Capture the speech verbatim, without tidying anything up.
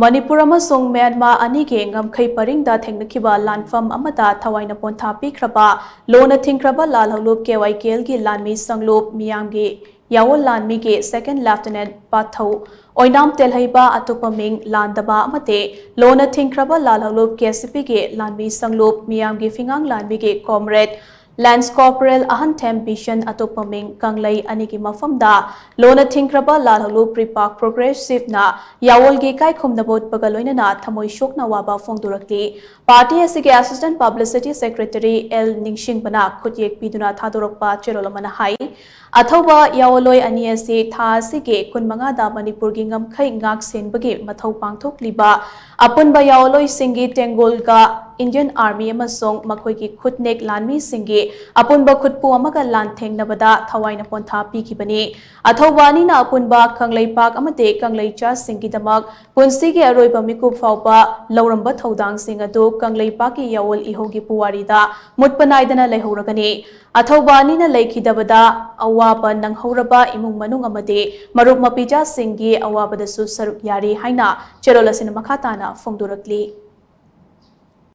ꯃꯅꯤꯄꯨꯔ ꯑꯃꯁꯨꯡ ꯃ꯭ꯌꯥꯟꯃꯥꯔ ꯑꯅꯤꯒꯤ ꯉꯝꯈꯩ ꯄꯔꯤꯡꯗ ꯊꯦꯡꯅꯈꯤꯕ ꯂꯥꯟꯐꯝ ꯑꯃꯗ ꯊꯋꯥꯏꯅ ꯄꯣꯟꯊꯥ ꯄꯤꯈ꯭ꯔꯕ ꯂꯣꯟꯅ ꯊꯤꯡꯈ꯭ꯔꯕ ꯂꯥꯜꯍꯧꯂꯨꯞ KYKLꯒꯤ ꯂꯥꯟꯃꯤ ꯁꯪꯂꯨꯞ ꯃꯤꯌꯥꯝꯒꯤ ꯌꯥꯋꯣꯜ ꯂꯥꯟꯃꯤꯒꯤ Second Lieutenant ꯄꯥꯊꯧ ꯑꯣꯏꯅꯥꯝ ꯇꯦꯜꯍꯩꯕ ꯑꯇꯣꯞꯄ ꯃꯤꯡ ꯂꯥꯟꯗꯕ ꯑꯃꯗꯤ ꯂꯣꯟꯅ ꯊꯤꯡꯈ꯭ꯔꯕ ꯂꯥꯜꯍꯧꯂꯨꯞ KCPꯒꯤ ꯂꯥꯟꯃꯤ ꯁꯪꯂꯨꯞ ꯃꯤꯌꯥꯝꯒꯤ ꯐꯤꯉꯥꯡ ꯂꯥꯟꯃꯤꯒꯤ Comrade Lance Corporal ꯑꯍꯟꯊꯦꯝ ꯕꯤꯁꯟ ꯑꯇꯣꯞꯄ ꯃꯤꯡ ꯀꯪꯂꯩ ꯑꯅꯤꯒꯤ ꯃꯐꯝꯗ ꯂꯣꯟꯅ ꯊꯤꯡꯈ꯭ꯔꯕ ꯂꯥꯜꯍꯧꯂꯨꯞ ꯄ꯭ꯔꯤꯄꯥꯛ ꯄ꯭ꯔꯣꯒ꯭ꯔꯦꯁꯤꯞꯅ ꯌꯥꯋꯣꯜꯒꯤ ꯏꯀꯥꯏ ꯈꯨꯝꯅꯕ ꯎꯠꯄꯒ ꯂꯣꯏꯅꯅ ꯊꯃꯣꯏ ꯁꯣꯛꯅ ꯋꯥꯕ ꯐꯣꯡꯗꯣꯔꯛꯂꯤ꯫ ꯄꯥꯔꯇꯤ ꯑꯁꯤꯒꯤ Assistant Publicity Secretary L ꯅꯤꯡꯁꯤꯡꯕꯅ ꯈꯨꯠꯌꯦꯛ ꯄꯤꯗꯨꯅ ꯊꯥꯗꯣꯔꯛꯄ ꯆꯦꯔꯣꯜ ꯑꯃꯅ ꯍꯥꯏ, ꯑꯊꯧꯕ ꯌꯥꯋꯣꯜꯂꯣꯏ ꯑꯅꯤ ꯑꯁꯤ ꯊꯥ ꯑꯁꯤꯒꯤ ꯀꯨꯟꯃꯉꯥꯗ ꯃꯅꯤꯄꯨꯔꯒꯤ ꯉꯝꯈꯩ ꯉꯥꯛ ꯁꯦꯟꯕꯒꯤ ꯃꯊꯧ ꯄꯥꯡꯊꯣꯛꯂꯤꯕ ꯑꯄꯨꯟꯕ ꯌꯥꯋꯣꯜꯂꯣꯏꯁꯤꯡꯒꯤ ꯇꯦꯡꯒꯣꯜꯒ Indian Army ꯑꯃꯁꯨꯡ ꯃꯈꯣꯏꯒꯤ ꯈꯨꯠꯅꯦꯛ ꯂꯥꯟꯃꯤꯁꯤꯡꯒꯤ ꯑꯄꯨꯟꯕ ꯈꯨꯠꯄꯨ ꯑꯃꯒ ꯂꯥꯟꯊꯦꯡꯅꯕꯗ ꯊꯋꯥꯏꯅ ꯄꯣꯟꯊꯥ ꯄꯤꯈꯤꯕꯅꯤ꯫ ꯑꯊꯧꯕ ꯑꯅꯤꯅ ꯑꯄꯨꯟꯕ ꯀꯪꯂꯩꯄꯥꯛ ꯑꯃꯗꯤ ꯀꯪꯂꯩꯆꯥꯁꯤꯡꯒꯤꯗꯃꯛ ꯄꯨꯟꯁꯤꯒꯤ ꯑꯔꯣꯏꯕ ꯃꯤꯀꯨꯞ ꯐꯥꯎꯕ ꯂꯧꯔꯝꯕ ꯊꯧꯗꯥꯡꯁꯤꯡ ꯑꯗꯨ ꯀꯪꯂꯩꯄꯥꯛꯀꯤ ꯌꯥꯋꯣꯜ ꯏꯍꯧꯒꯤ ꯄꯨꯋꯥꯔꯤꯗ ꯃꯨꯠꯄ ꯅꯥꯏꯗꯅ ꯂꯩꯍꯧꯔꯒꯅꯤ꯫ ꯑꯊꯧꯕ ꯑꯅꯤꯅ ꯂꯩꯈꯤꯗꯕꯗ ꯑꯋꯥꯕ ꯅꯪꯍꯧꯔꯕ ꯏꯃꯨꯡ ꯃꯅꯨꯡ ꯑꯃꯗꯤ ꯃꯔꯨꯞ ꯃꯄꯤꯖꯥꯁꯤꯡꯒꯤ ꯑꯋꯥꯕꯗꯁꯨ ꯁꯔꯨꯛ ꯌꯥꯔꯤ ꯍꯥꯏꯅ ꯆꯦꯔꯣꯜ ꯑꯁꯤꯅ ꯃꯈꯥ ꯇꯥꯅ ꯐꯣꯡꯗꯣꯔꯛꯂꯤ꯫